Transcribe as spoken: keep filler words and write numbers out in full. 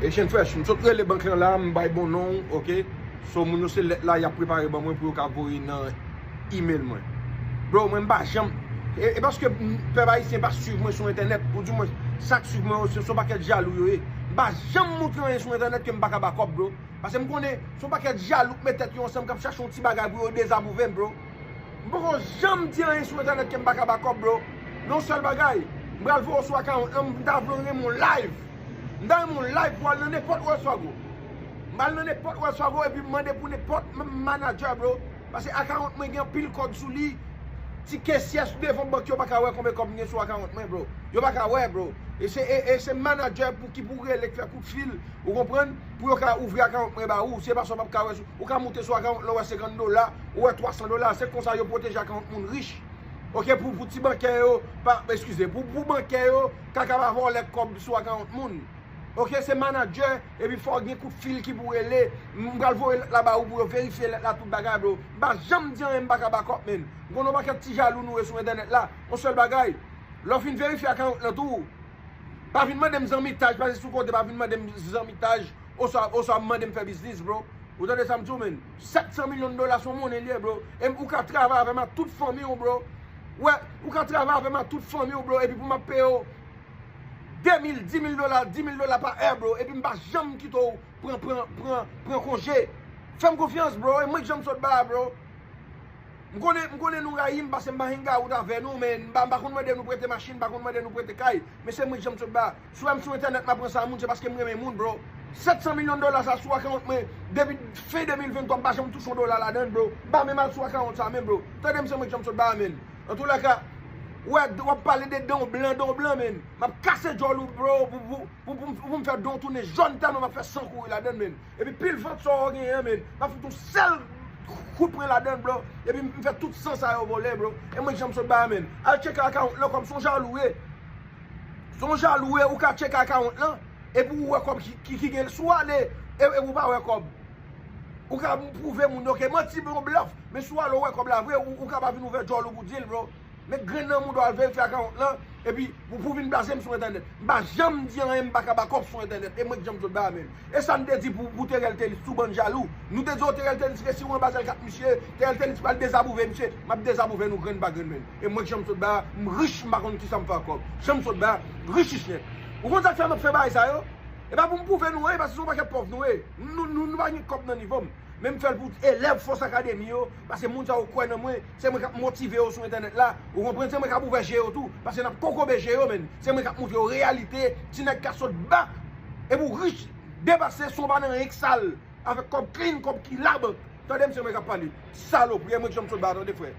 Asian Fresh, m sot rele bank lan la, m bay bon non, ok? So, moun yo se lèt la, y ap prepare ban mwen pou yo ka voye nan email mwen. Bro, mwen m pa janm. E, e paske m, pèp ayisyen pa swiv mwen sou entènèt, ou di mwen, sa k swiv mwen yo, se, se yon pakèt jalou yo ye. M pa janm montre anyen sou entènèt ke m pa ka ba kòb, bro. Paske m konnen, se yon pakèt jalou k met tèt yo ansanm, k ap chache yon ti bagay pou yo dezapwouve m, bro. M poko janm di anyen sou entènèt ke m pa ka ba kòb, bro. Yon sèl bagay, m pral voye w sou account lan, m ta vle w renmen yon live. M ta renmen yon live pou al nan nenpòt Wells Fargo. M al nan nenpòt Wells Fargo epi m mande pou nenpòt m-, manager, bro. Paske account mwen gen anpil kòd sou li. Ti kesyè sou devan bank yo pa ka wè konbyen kòb m gen sou account mwen, bro. Yo pa ka wè, bro. E se, e, e se manager pou ki pou rele k fè kout fil, ou konprann? Pou yo ka ouvri account mwen ba ou. Se pa sa w p ap ka wè sou, ou ka moute sou account lan, ou wè senkant dola, ou wè twa san dola. Se konsa yo pwoteje account moun rich. Ok, pou, pou ti bankè yo, pa, eskize, pou, pou bankè yo, ka, ka pa vòlè kòb sou account moun. Ok, se manager, epi fò gen kout fil ki pou rele. M pral voye lèt la ba ou pou yo verifye lèt la, tout bagay, bro. M pa janm di anyen, m pa ka ba kòb, menn. M konn yon pakèt ti jalou nou ye sou entènèt la. Yon sèl bagay, lè w fin verifye account lan tou, pa vin mande m zanmitaj, pase sou kote, pa vin mande m zanmitaj, oswa, oswa mande m fè biznis, bro. Ou tande sa m di w, menn? Sèt san milyon dola se yon monnen li ye, bro. E m, ou ka travay avè m ak tout fanmi w, bro. Wè, ou ka travay avè m ak tout fanmi w, bro, epi pou m ap peye w de mil, di mil dola, di mil dola pa è, bro, epi m pa janm kite w pran, pran, pran, pran konje. Fè m konfyans, bro, e mwen k janm sot ba a, bro. M konnen, m konnen nou rayi m paske m pa hang out avè nou, men m pa, m pa konn mande nou prete machin, m pa konn mande nou prete kay, men se mwen k janm sot ba a. Si w wè m sou entènèt, m ap ranse a moun, se paske m renmen moun, bro. Sèt san milyon dola sa sou account mwen, depi fen de mil venntwa, m pa janm touche yon dola ladan l, bro. M pa menm al sou account sa menm, bro. Tande m, se mwen k janm sot ba a, menn. Antoulèka, w wè, w ap pale de don blan, don blan, menn. M ap kase djòl ou, bro, pou, pou, pou, pou, pou m fè don tounen jòn tèlman m ap fè san kouri ladan l, menn. Epi pil vant sa w genyen an, menn. M ap fout yon sèl kout pwen ladan l, bro. Epi m fè tout san sa yo vole, bro. E mwen k janm sot ba a, menn. Al tcheke account lan kòm se yon jalou ye. Se yon jalou ye, ou ka tcheke account lan. Epi ou wè kòb ki, ki, ki gen, si w ale, e, epi ou pa wè kòb. Ou ka pwouve moun, ok, manti, bro, blòf. Men si w ale, ou wè kòb la vre, ou, ou ka pa vin ouvè djòl ou pou di l, bro. Met grenn nan mouda w, al verifye account lan, epi pou, pou vin blaze m sou entènèt. M pa janm di anyen, m pa ka ba kòb sou entènèt. E mwen k janm sot ba a, menn. E sa n te di pou, pou Terrell Tellis, sou bann jalou. Nou te di, o, Terrell Tellis resi, ou anba zèl kat misye, Terrell Tellis pral dezapwouve misye. M ap dezapwouve nou grenn pa grenn, menn. E mwen k janm sot ba a, m rich, m pa konn kisa m fè ak kòb. Janm sot ba a, rich, rich nèt. Ou konn sa k fè m ap fè bagay sa yo? E pa pou m pwouve nou anyen, paske se yon pakèt pòv nou ye. Nou, nou, nou pa gen kòb nan nivo m. Men m fè l pou elèv Fòs Akademi yo, paske moun sa yo kwè nan mwen, se mwen k ap motive yo sou entènèt la, ou konprann, se mwen k ap ouvè je yo tou, paske n ap kokobe je yo, menn, se mwen k ap montre yo reyalite, ti nèg ka sot ba, epi w rich, depase, se w pa nan anyen k sal, avèk kòb clean, kòb ki labank, tande m, se mwen k ap pale, salopri, e mwen k janm sot ba, tande frè.